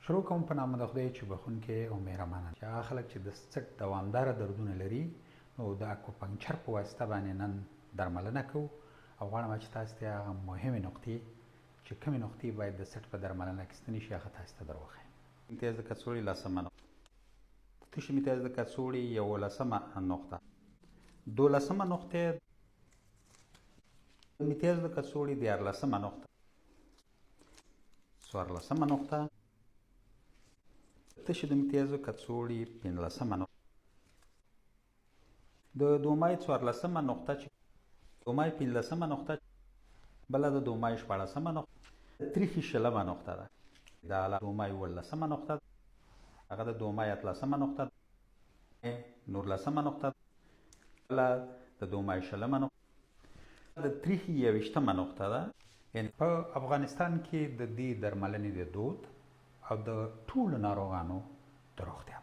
شروع کوم په نامه د خدای چې بخښونکی او مهربانه دی. هغه خلک چې د څټ دوامداره دردونه لري نو د اکوپنکچر په واسطه باندې نن درملنه کوو او غواړم چې تاسو ته هغه مهمې نقطې چې کومې نقطې باید د څټ په درملنه کې ستنې شي هغه تاسو ته در وښیم. امتیاز د کڅوړې لسمه نقطه. د تشې امتیاز د کڅوړې یولسمه نقطه. دولسمه نقطه. د امتیاز د کڅوړې دیارلسمه نقطه. څوارلسمه نقطه. تشې د امتیازو کڅوړې پنځلسمه نقطه. د دومای څوارلسمه نقطه چې دومای پنځلسمه نقطه بله د دومای شپاړسمه نقطه تریخي شلمه نقطه ده دا دومای اوولسمه نقطه هغه د دومای اتلسمه نقطه نورلسمه نقطه بله د دومای شلمه نقطه د تریخي یوویشتمه نقطه ده. یعنی په افغانستان کې د دې درملنې د دود او د ټولو ناروغانو د روغتیا.